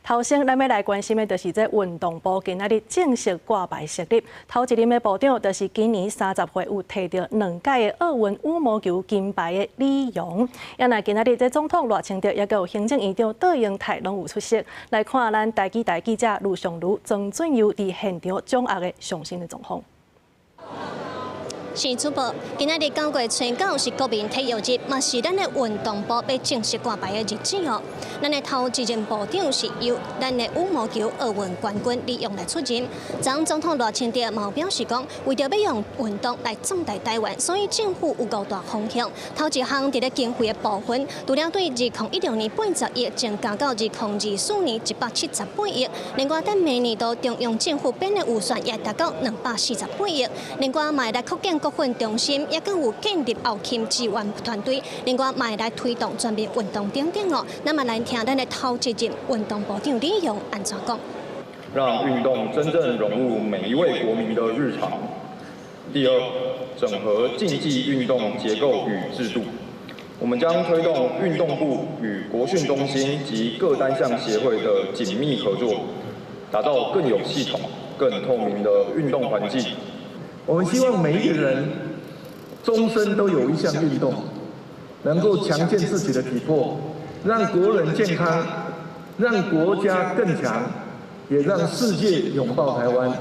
頭先咱欲來關心的，就是這運動部今仔日正式掛牌設立。頭一任的部長，就是今年30歲有提著兩屆的奧運羽毛球金牌的李洋。啊若今仔日這總統賴清德，抑閣有行政院長卓榮泰攏有出席。來看咱台記台記者盧尚如、曾俊佑佇現場掌握的上新的狀況。是主播，今仔日9月初9是國民體育日，嘛是咱的運動部欲正式掛牌的日子哦。咱的頭一任部長是由咱的羽毛球奧運冠軍李洋來出任。昨總統賴清德嘛有表示講，為著欲用運動來壯大台灣，所以政府有五大方向。頭一項佇咧經費的部分，除了對2016年80億增加到2024年178億，另外佇明年度中央政府編的預算也達到248億。另外嘛來擴建國訓中心，抑閣有建立後勤支援團隊，另外嘛來推動全民運動等等哦。那麼來聽咱的頭一任運動部長李洋按怎講？讓運動真正融入每一位國民的日常。第二，整合競技運動結構與制度。我們將推動運動部與國訓中心及各單項協會的緊密合作，打造更有系統、更透明的運動環境。我們希望每一個人終身都有一項運動，能夠強健自己的體魄，讓國人健康，讓國家更強，也讓世界擁抱台灣。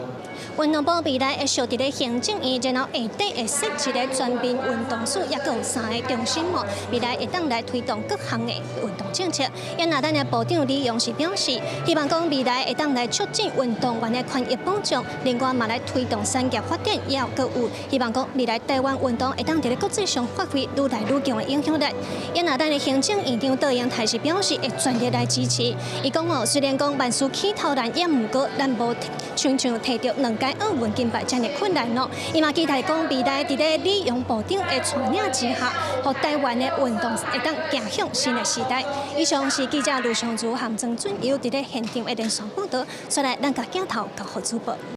運動部未來會設佇咧行政院，然後下底會設一个全民運動署，抑閣有三个中心哦。未來會當來推動各項的運動政策。啊若咱的部長李洋是表示，希望講未來會當來促進運動員的權益保障，另外嘛來推動產業發展，也閣有希望講未來台灣運動會當佇咧國際上發揮愈來愈強的影響力。啊若咱的行政院長卓榮泰是表示會全力來支持。伊講哦，雖然講萬事起頭難，也毋過咱無親像提著兩屆奧運金牌遮爾困難咯。伊嘛期待講未來佇咧李洋部長的帶領之下，予台灣的運動會當走向新的時代。以上是記者盧尚如和曾俊佑佇咧現場的連線報導，煞來咱共鏡頭交予主播。